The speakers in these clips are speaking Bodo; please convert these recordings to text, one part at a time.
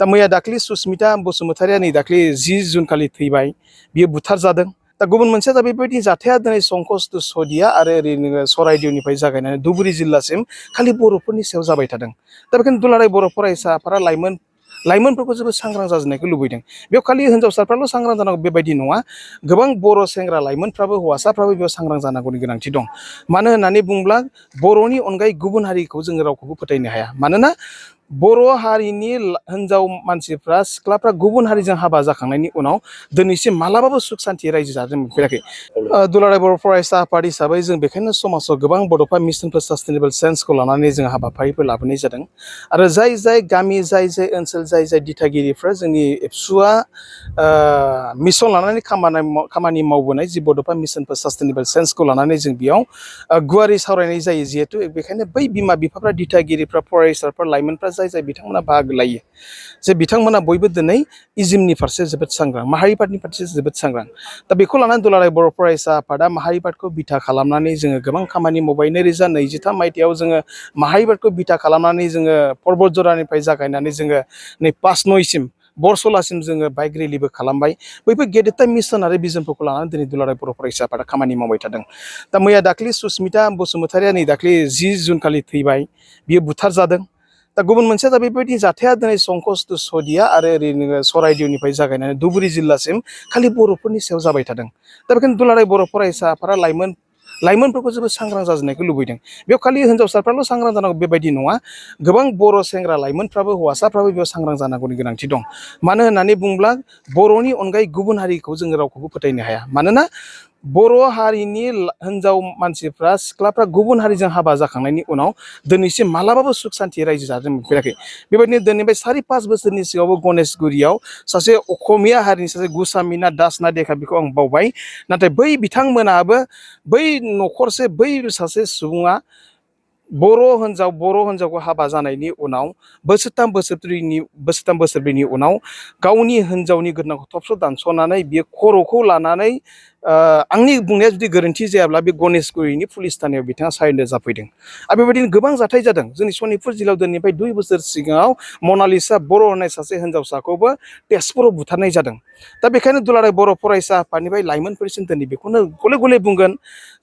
दा मैया दाख्लै सुस्मिता बसुमतारिया नै दाख्लै 10 जुन खालि थैबाय बियो बुथारजादों दा गुबुन मोनसे दा बेबायदि जाथाया दिनै संकस टु सदिया आरो ओरैनो सराइदेउनिफ्राय जागायनानै धुबुरी जिल्लासिम खालि बर'फोरनि सायाव जाबाय थादों दा बेखायनो दुलाराय बर' फरायसा आफादा लाइमोनफोरखौ जोबोद सांग्रां जाजोबनायखौ लुबैदों बेयाव खालि हिनजावसाफ्राल' सांग्रां जानांगौ बेबायदि नङा गोबां बर' सेंग्रा लाइमोनफ्राबो हौवासाफ्राबो बेयाव सांग्रां जानांगौनि गोनांथि दं मानो होननानै बुङोब्ला बर'नि अनगायै गुबुन हारिखौ जोङो रावखौबो फोथायनो हाया मानोना बर' हारिनि हिनजाव मानसिफ्रा सिख्लाफ्रा गुबुन हारिजों हाबा जाखांनायनि उनाव दिनैसिम मालाबाबो सुख सान्थि रायजो जानो मोनफेराखै दुलाराय बर' फरायसा आफाद हिसाबै जों बेखायनो समाजाव गोबां बड'फा मिशन फर सास्टेनेबल साइन्सखौ लानानै जों हाबाफारिफोर लाबोनाय जादों आरो जाय गामि जाय ओनसोल जाय दिथागिरिफ्रा जोंनि एबसुआ मिशन लानानै खामानि मावबोनाय जि बड'फा मिशन फर सास्टेनेबल साइन्सखौ लानानै जों बेयाव गुवारै सावरायनाय जायो जिहेतु बेखायनो बै बिमा बिफाफ्रा दिथागिरिफ्रा फरायसाफ्रा लाइमोनफ्रा जाय बिथांमोना बाहागो लायो जे बिथांमोना बयबो दिनै इजिमनि फारसे जोबोद सांग्रां माहारिपातनि फारसे जोबोद सांग्रां दा बेखौ लानानै दुलाराय बर' फरायसा आफादा माहारिपातखौ बिथा खालामनानै जोङो गोबां खामानि मावबाय 2023 मायथाइयाव जोङो माहारिपातखौ बिथा खालामनानै जोङो पर्बत जरानिफ्राय जागायनानै जोङो नै 5/9सिम बरसलासिम जोङो बाइक रेलिबो खालामबाय बैफोर गेदेरथा मिशन आरो भिजनफोरखौ लानानै दिनै दुलाराय बर' फरायसा आफादा खामानि मावबाय थादों दा मैया दाख्लै सुस्मिता बसुमतारिया नै दाख्लै 10 जुन खालि थैबाय बियो बुथारजादों दा गुबुन मोनसे दा बेबायदि जाथाया दिनै संकस टु सदिया आरो ओरैनो सराइदेउनिफ्राय जागायनानै धुबुरी जिल्लासिम खालि बर'फोरनि सायाव जाबाय थादों दा बेखायनो दुलाराय बर' फरायसा आफादा लाइमोनफोरखौ जोबोद सांग्रां जाजोबनायखौ लुबैदों बेयाव खालि हिनजावसाफ्राल' सांग्रां जानांगौ बेबायदि नङा गोबां बर' सेंग्रा लाइमोनफ्राबो हौवासाफ्राबो बेयाव सांग्रां जानांगौनि गोनांथि दं मानो होननानै बुङोब्ला बर'नि अनगायै गुबुन हारिखौ जोङो रावखौबो फोथायनो हाया मानोना बर' हारिनि हिनजाव मानसिफ्रा सिख्लाफ्रा गुबुन हारिजों हाबा जाखांनायनि उनाव दिनैसिम मालाबाबो सुख सान्थि रायजो जानो मोनफेराखै बेबायदिनो दिनैनिफ्राय 4-5 बोसोरनि सिगाङावबो गणेशगुरियाव सासे असमिया हारिनि सासे गुसामिना दासना देखा बेखौ आं बावबाय नाथाय बै बिथांमोनाबो बै न'खरसे बै सासे सुबुङा बर' हिनजावखौ हाबा जानायनि उनाव बोसोरथाम बोसोरब्रैनि उनाव गावनि हिनजावनि गोदोनाखौ थबस्र' दानस'नानै बियो खर'खौ लानानै आंनि बुंनाया जुदि गोरोन्थि जायाब्ला बे गणेशगुरिनि पुलिस थानायाव बिथाङा सारेन्डार जाफैदों आरो बेबायदिनो गोबां जाथाय जादों जोंनि सनितपुर जिल्लायाव दिनैनिफ्राय 2 बोसोर सिगाङाव मनालिसा बर' होननाय सासे हिनजावसाखौबो तेजपुराव बुथारनाय जादों दा बेखायनो दुलाराय बर' फरायसा आफादनिफ्राय लाइमोनफोरसिम दिनै बेखौनो गले गले बुंगोन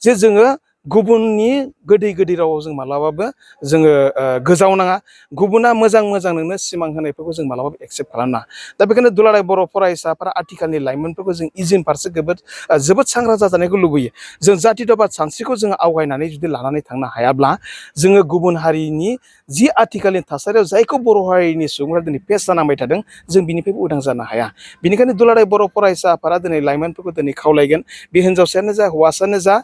जे जोङो गुबुननि गोदै रावाव जों मालाबाबो जोङो गोजावनाङा गुबुना मोजां नोंनो सिमां होनायफोरखौ जों मालाबाबो एक्सेप्ट खालामनाङा दा बेखायनो दुलाराय बर' फरायसाफोरा आथिखालनि लाइमोनफोरखौ जों इजिम फारसे जोबोद सांग्रां जाजानायखौ लुबैयो जों जातिथाबाद सानस्रिखौ जोङो आवगायनानै जुदि लानानै थांनो हायाब्ला जोङो गुबुन हारिनि जि आथिखालनि थासारियाव जायखौ बर' हारिनि सुबुंफोरा दिनै फेस जानांबाय थादों जों बिनिफ्रायबो उदां जानो हाया बेनिखायनो दुलाराय बर' फरायसा आफादा दिनै लाइमोनफोरखौ दिनै खावलायगोन बे हिनजावसायानो जा हौवासायानो जा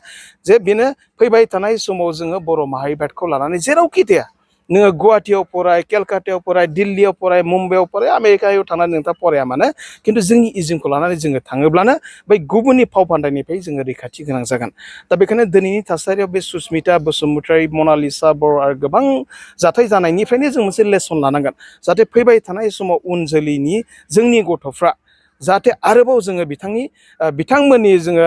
जे बेनो फैबाय थानाय समाव जोङो बर' माहारिपातखौ लानानै जेरावखि थाया नोङो गुवाहाटियाव फराय केलकातायाव फराय दिल्लीयाव फराय मुम्बाइआव फराय आमेरिकायाव थांनानै नोंथाङा फराया मानो खिन्थु जोंनि इजिमखौ लानानै जोङो थाङोब्लानो बै गुबुननि फाव फान्दायनिफ्राय जोङो रैखाथि गोनां जागोन दा बेखायनो दिनैनि थासारियाव बे सुस्मिता बसुमतारी मनालिसा बर' आरो गोबां जाथाय जानायनिफ्रायनो जों मोनसे लेसन लानांगोन जाहाथे फैबाय थानाय समाव उन जोलैनि जोंनि गथ'फ्रा जाहाथे आरोबाव जोङो बिथांमोननि जोङो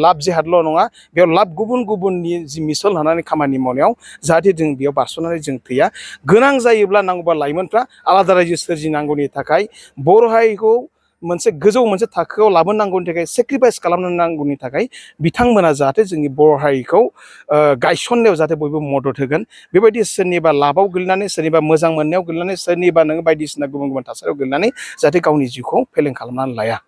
लाभ जेहादल' नङा बेयाव लाभ गुबुननि जि मिसल लानानै खामानि मावनायाव जाहाथे जों बेयाव बारस'नानै जों थैया गोनां जायोब्ला नांगौबा लाइमोनफ्रा आलादा रायजो सोरजिनांगौनि थाखाय बर' हारिखौ मोनसे गोजौ मोनसे थाखोआव लाबोनांगौनि थाखाय सेक्रिफाइस खालामनांगौनि थाखाय बिथांमोना जाहाथे जोंनि बर' हारिखौ गायसननायाव जाहाथे बयबो मदद होगोन बेबायदि सोरनिबा लाभाव गोलैनानै सोरनिबा मोजां मोननायाव गोलैनानै सोरनिबा नोङो बायदिसिना गुबुन थासारियाव गोलैनानै जाहाथे गावनि जिउखौ फेलें खालामनानै लाया।